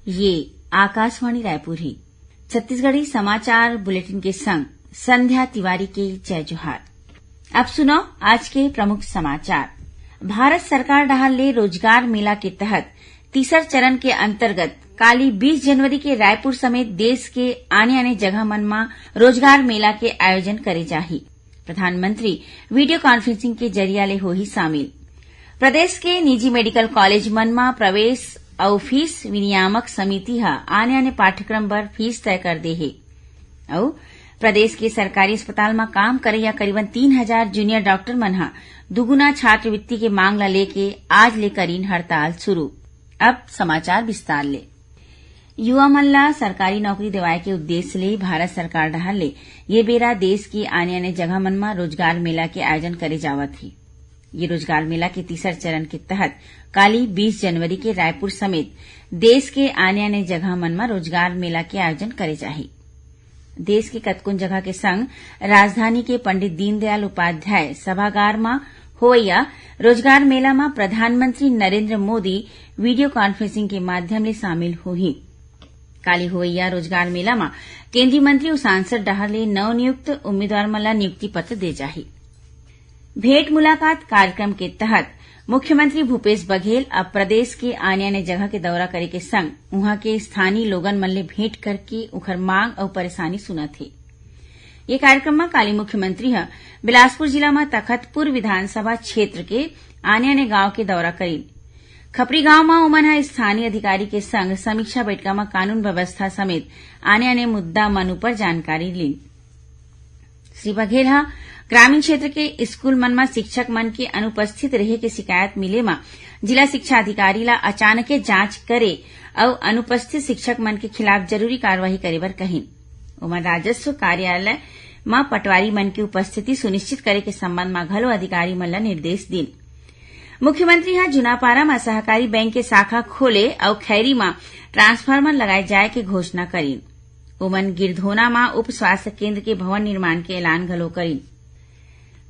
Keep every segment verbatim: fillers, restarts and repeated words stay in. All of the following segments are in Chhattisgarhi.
ये आकाशवाणी रायपुर हे। छत्तीसगढ़ी समाचार बुलेटिन के संग संध्या तिवारी के जय जोहार। अब सुनव आज के प्रमुख समाचार। भारत सरकार डहार ले रोजगार मेला के तहत तीसर चरण के अंतर्गत काली बीस जनवरी के रायपुर समेत देश के आने-आने जगह मन म रोजगार मेला के आयोजन करे जाही। प्रधानमंत्री वीडियो कॉन्फ्रेंसिंग के जरिया ले होही शामिल। प्रदेश के निजी मेडिकल कॉलेज मन म प्रवेश अउ फीस विनियामक समिति ह आने-आने पाठ्यक्रम बर फीस तय कर दे हे। अउ प्रदेश के सरकारी अस्पताल म काम करइया करीबन तीन हजार जूनियर डॉक्टर मन ह दुगुना छात्रवृत्ति के मांग ल लेके आज ले करीन हड़ताल शुरू। अब समाचार विस्तार ले। युवा मन ला सरकारी नौकरी देवाए के उद्देश्य ले भारत सरकार डहार ले ये बेरा देश के आने-आने जगह मन म रोजगार मेला के आयोजन करे जावत हे। ये रोजगार मेला के तीसर चरण के तहत काली बीस जनवरी के रायपुर समेत देश के आने-आने जगह मन म रोजगार मेला के आयोजन करे जाही। देश के कतकोन जगह के संग राजधानी के पंडित दीनदयाल उपाध्याय सभागार म होवइया रोजगार मेला म प्रधानमंत्री नरेंद्र मोदी वीडियो कॉन्फ्रेंसिंग के माध्यम ले शामिल होही। काली होवइया रोजगार मेला म केंद्रीय मंत्री अउ सांसद डहार ले नवनियुक्त उम्मीदवार मन ला नियुक्ति पत्र दे जाही। भेंट मुलाकात कार्यक्रम के तहत मुख्यमंत्री भूपेश बघेल अब प्रदेश के आने-आने जगह के दौरा करे के संग उहां के स्थानीय लोगन मन ले भेंट करके उखर मांग अउ परेशानी सुनत हे। ये कार्यक्रम म काली मुख्यमंत्री ह बिलासपुर जिला म तखतपुर विधानसभा क्षेत्र के आने-आने गांव के दौरा करीन। खपरी गांव म उमन ह स्थानीय अधिकारी के संग समीक्षा बैठका म कानून व्यवस्था समेत आने-आने मुद्दा मन ऊपर जानकारी लीन। श्री बघेल ह ग्रामीण क्षेत्र के स्कूल मन म शिक्षक मन के अनुपस्थित रहे के शिकायत मिले म जिला शिक्षा अधिकारी ला अचानके जांच करे अउ अनुपस्थित शिक्षक मन के खिलाफ जरूरी कार्रवाई करे बर कहिन। ओमन राजस्व कार्यालय म पटवारी मन के उपस्थिति सुनिश्चित करे के संबंध म घलो अधिकारी मन ला निर्देश दीन। मुख्यमंत्री ह जुनापारा म सहकारी बैंक के शाखा खोले अउ खैरी म ट्रांसफार्मर लगाए जाए के घोषणा करीन। ओमन गिरधोना म उप स्वास्थ्य केंद्र के भवन निर्माण के ऐलान घलो करीन।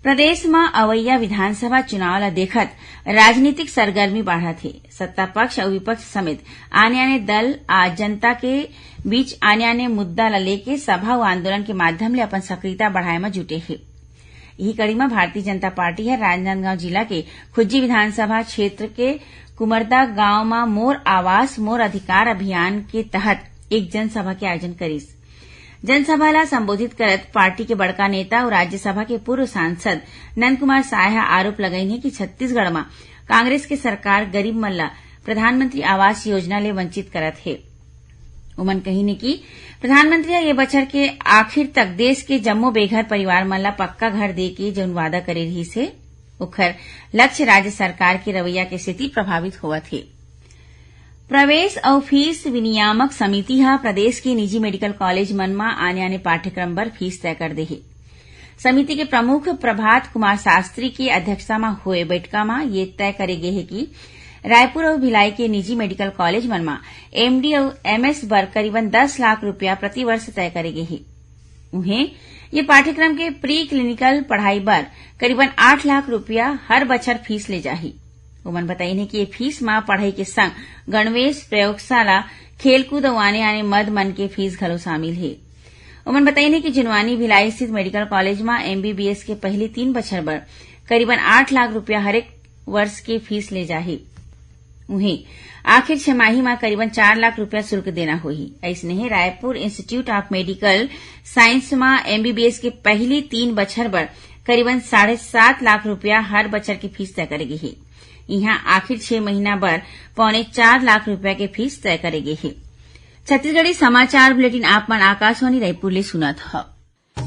प्रदेश म अवइया विधानसभा चुनाव ल देखत राजनीतिक सरगर्मी बाढ़त हे। सत्ता पक्ष अउ विपक्ष समेत आने-आने दल आ जनता के बीच आने-आने मुद्दा ल लेके सभा अउ आंदोलन के माध्यम ले अपन सक्रियता बढ़ाए म जुटे हे। इही कड़ी म भारतीय जनता पार्टी ह राजनांदगांव जिला के खुज्जी विधानसभा क्षेत्र के कुमरदा गांव म मोर आवास मोर अधिकार अभियान के तहत एक जनसभा के आयोजन करिस। जनसभा ला संबोधित करत पार्टी के बड़का नेता अउ राज्यसभा के पूर्व सांसद नंद कुमार साय ह आरोप लगाइन हे कि छत्तीसगढ़ म कांग्रेस के सरकार गरीब मन ला प्रधानमंत्री आवास योजना ले वंचित करत हे। ओमन कहिन हे कि प्रधानमंत्री ह ये बछर के आखिर तक देश के जम्मो बेघर परिवार मन ला पक्का घर दे के जउन वादा करे रिहिस हे, ओखर लक्ष्य राज्य सरकार के रवैया के सेती प्रभावित होवत हे। प्रवेश अउ फीस विनियामक समिति ह प्रदेश के निजी मेडिकल कॉलेज मन म आने-आने पाठ्यक्रम बर फीस तय कर दे हे। समिति के प्रमुख प्रभात कुमार शास्त्री के अध्यक्षता म होए बैठका म ये तय करे गे हे कि रायपुर अउ भिलाई के निजी मेडिकल कॉलेज मन म एमडी अउ एमएस बर करीबन दस लाख रुपया प्रतिवर्ष तय करे गे हे। उहें, ये पाठ्यक्रम के प्री क्लिनिकल पढ़ाई बर करीबन आठ लाख रुपया हर बछर फीस ले जाही। ओमन बताइन हे कि ये फीस म पढ़ई के संग गणवेश, प्रयोगशाला, खेलकूद अउ आने-आने मद मन के फीस घलो शामिल हे। ओमन बताइन हे कि जुनवानी भिलाई स्थित मेडिकल कॉलेज म एमबीबीएस के पहिली तीन बछर बर करीबन आठ लाख रुपया हरेक वर्ष के फीस ले जाही। उहें, आखिर छमाही म करीबन चार लाख रुपया शुल्क देना होही। अइसने हे Raipur institute of medical science म एमबीबीएस के पहिली तीन बछर बर करीबन साढ़े सात लाख रुपया हर बछर के फीस तय करे गे हे। इहां आखिर छह महीना बर पौने चार लाख रुपया के फीस तय करे गे हे। छत्तीसगढ़ी समाचार बुलेटिन आप मन आकाशवाणी रायपुर ले सुनत हव।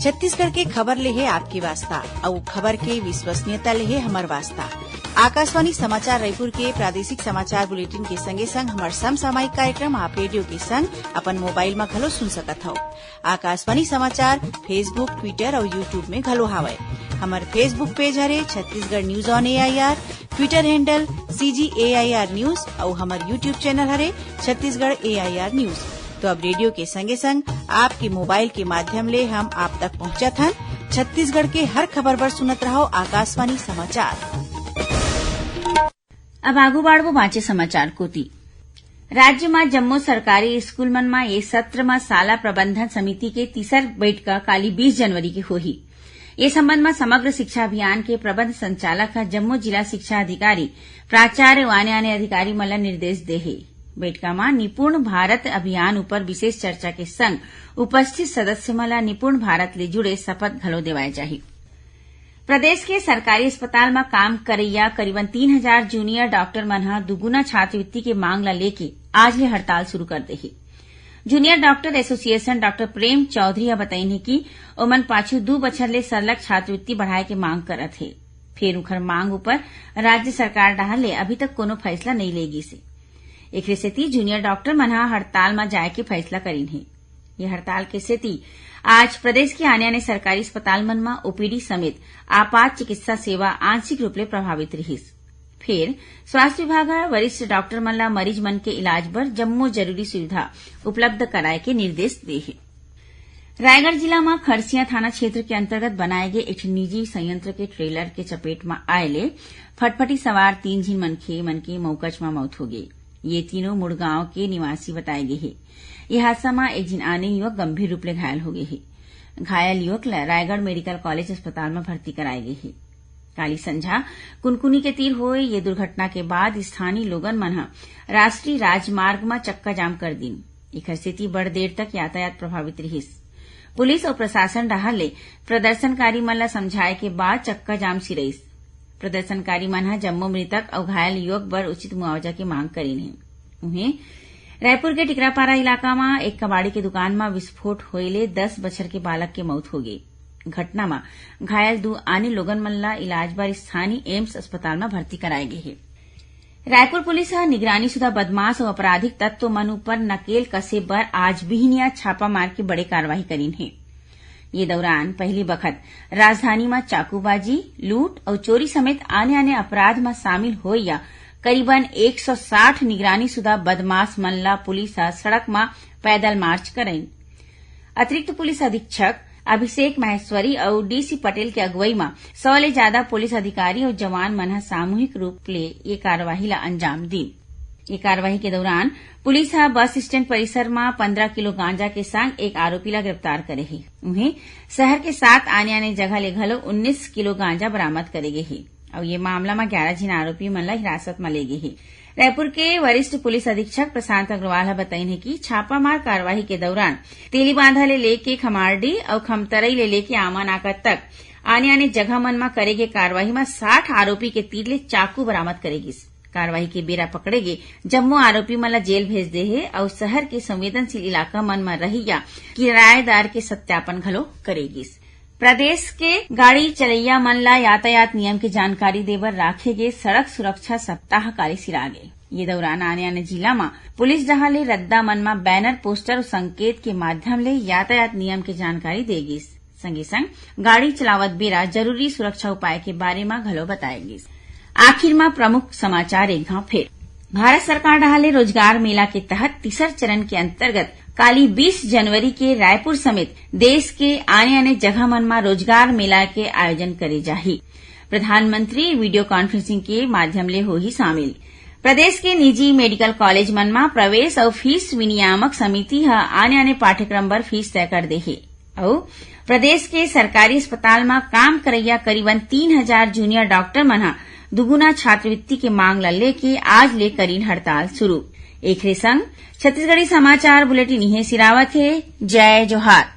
छत्तीसगढ़ के खबर ले हे आपके वास्ता, अउ खबर के विश्वसनीयता ले हे हमर वास्ता। आकाशवाणी समाचार रायपुर के प्रादेशिक समाचार बुलेटिन के संगे संग हमर समसामयिक कार्यक्रम आप रेडियो के संग अपन मोबाइल म घलो सुन सकत हव। आकाशवाणी समाचार Facebook, Twitter अउ YouTube में घलो हावय। हमर Facebook पेज हरे Chhattisgarh news on AIR, Twitter handle CG AIR news अउ हमर YouTube चैनल हरे छत्तीसगढ़ एआईआर न्यूज। तो अब रेडियो के संगे संग आपके मोबाइल के माध्यम ले हम आप तक पहुंचत हन। छत्तीसगढ़ के हर खबर बर सुनत रहव आकाशवाणी समाचार। अब आगू बाढ़बो बांचे समाचार कोति। राज्य म जम्मो सरकारी स्कूल मन म ये सत्र म शाला प्रबंधन समिति के तीसर बइठका काली बीस जनवरी के होही। ये संबंध म समग्र शिक्षा अभियान के प्रबंध संचालक ह जम्मो जिला शिक्षा अधिकारी, प्राचार्य अउ आने-आने अधिकारी मन ल निर्देश दे हे। बइठका म निपुण भारत अभियान ऊपर विशेष चर्चा के संग उपस्थित सदस्य मन ल निपुण भारत ले जुड़े शपथ घलो देवाए जाही। प्रदेश के सरकारी अस्पताल म काम करइया करीबन तीन हजार जूनियर डॉक्टर मन ह दुगुना छात्रवृत्ति के मांग ल लेके आज ले हड़ताल शुरू कर दे हे। जूनियर डॉक्टर एसोसिएशन डॉक्टर प्रेम चौधरी ह बतइन हे कि ओमन पाछू दू बछर ले सरलग छात्रवृत्ति बढ़ाए के मांग करत हे, फेर उखर मांग ऊपर राज्य सरकार डहार ले अभी तक कोनो फैसला नइ ले गिस हे। एखरे सेती जूनियर डॉक्टर मन ह हड़ताल म जाए के फैसला करिन हे। ये हड़ताल के सेती आज प्रदेश के आने-आने सरकारी अस्पताल मन म ओपीडी समेत आपात चिकित्सा सेवा आंशिक रूप ले प्रभावित रिहिस। फेर स्वास्थ्य विभाग ह वरिष्ठ डॉक्टर मन ल मरीज मन के इलाज बर जम्मो जरूरी सुविधा उपलब्ध कराए के निर्देश दे हे। रायगढ़ जिला म खरसिया थाना क्षेत्र के अंतर्गत बनाए गे एक ठन निजी संयंत्र के ट्रेलर के चपेट म आए ले फटफटी सवार तीन झिन मनखे मन के मौकच म मौत हो गे। ये तीनों मुड़गांव के निवासी बताए गे हे। ये हादसा म एक झिन आने युवक गंभीर रूप ले घायल हो गे हे। घायल युवक ल रायगढ़ मेडिकल कॉलेज अस्पताल म भर्ती कराए गे हे। काली संझा कुनकुनी के तीर होए ये दुर्घटना के बाद स्थानीय लोगन मन ह राष्ट्रीय राजमार्ग म चक्का जाम कर दीन। एखर सेती बड़ देर तक यातायात प्रभावित रिहिस। पुलिस अउ प्रशासन डहार ले प्रदर्शनकारी मन ल समझाए के बाद चक्का जाम सिरइस। प्रदर्शनकारी मन ह जम्मो मृतक अउ घायल युवक बर उचित मुआवजा के मांग करिन हे। उहें, रायपुर के टिकरापारा इलाका म एक कबाड़ी के दुकान म विस्फोट होए ले दस बछर के बालक के मौत हो गे। घटना म घायल दू आने लोगन मन ल इलाज बर स्थानीय एम्स अस्पताल म भर्ती कराए गे हे। रायपुर पुलिस ह निगरानी शुदा बदमाश अउ आपराधिक तत्व मन ऊपर नकेल कसे बर आज बिहनिया छापा मार के बड़े कार्रवाई करिन हे। ये दौरान पहली बखत राजधानी म चाकूबाजी, लूट अउ चोरी समेत आने-आने अपराध म शामिल होइया करीबन एक सौ साठ निगरानी शुदा बदमाश मन ल पुलिस ह सड़क म पैदल मार्च करइन। अतिरिक्त पुलिस अधीक्षक अभिषेक माहेश्वरी अउ डीसी पटेल के अगुवई म सौ ले जादा पुलिस अधिकारी अउ जवान मन ह सामूहिक रूप ले ये कार्रवाई ल अंजाम दीन। ये कार्रवाई के दौरान पुलिस ह बस स्टैंड परिसर म पन्द्रह किलो गांजा के संग एक आरोपी ल गिरफ्तार करे हे। उहें, शहर के सात आने-आने जगह ले घलो उन्नीस किलो गांजा बरामद करे गे हे अउ ये मामला म ग्यारह झिन आरोपी मन ल हिरासत म ले गे हे। रायपुर के वरिष्ठ पुलिस अधीक्षक प्रशांत अग्रवाल ह बतइन हे कि छापामार कार्रवाई के दौरान तेलीबांधा ले लेके खमारडीह अउ खमतरई ले लेके आमानाका तक आने-आने जगह मन म करे गे कार्रवाई म साठ आरोपी के तीर ले चाकू बरामद करे गिस। कार्रवाई के बेरा पकड़े गे जम्मो आरोपी मन ल जेल भेज दे हे अउ शहर के संवेदनशील इलाका मन म रहइया किराएदार के सत्यापन घलो करे गिस। प्रदेश के गाड़ी चलइया मन ल यातायात नियम के जानकारी देबर राखे गे सड़क सुरक्षा सप्ताह काली सिरागे। ये दौरान आने-आने जिला म पुलिस डहार ले रद्दा मन म बैनर, पोस्टर अउ संकेत के माध्यम ले यातायात नियम के जानकारी दे गिस। संगे संग गाड़ी चलावत बेरा जरूरी सुरक्षा उपाय के बारे म घलो बताए गिस। आखिर म प्रमुख समाचार एक घांव फेर। भारत सरकार डहार ले रोजगार मेला के तहत तीसर चरण के अंतर्गत काली बीस जनवरी के रायपुर समेत देश के आने-आने जगह मन म रोजगार मेला के आयोजन करे जाही। प्रधानमंत्री वीडियो कॉन्फ्रेंसिंग के माध्यम ले होही शामिल। प्रदेश के निजी मेडिकल कॉलेज मन म प्रवेश अउ फीस विनियामक समिति ह आने-आने पाठ्यक्रम बर फीस तय कर दे हे। अउ प्रदेश के सरकारी अस्पताल म काम करइया करीबन तीन हजार जूनियर डॉक्टर मन ह दुगुना छात्रवृत्ति के मांग ल लेके आज ले करीन हड़ताल शुरू। एखरे संग छत्तीसगढ़ी समाचार बुलेटिन इहें सिरावत हे। जय जोहार।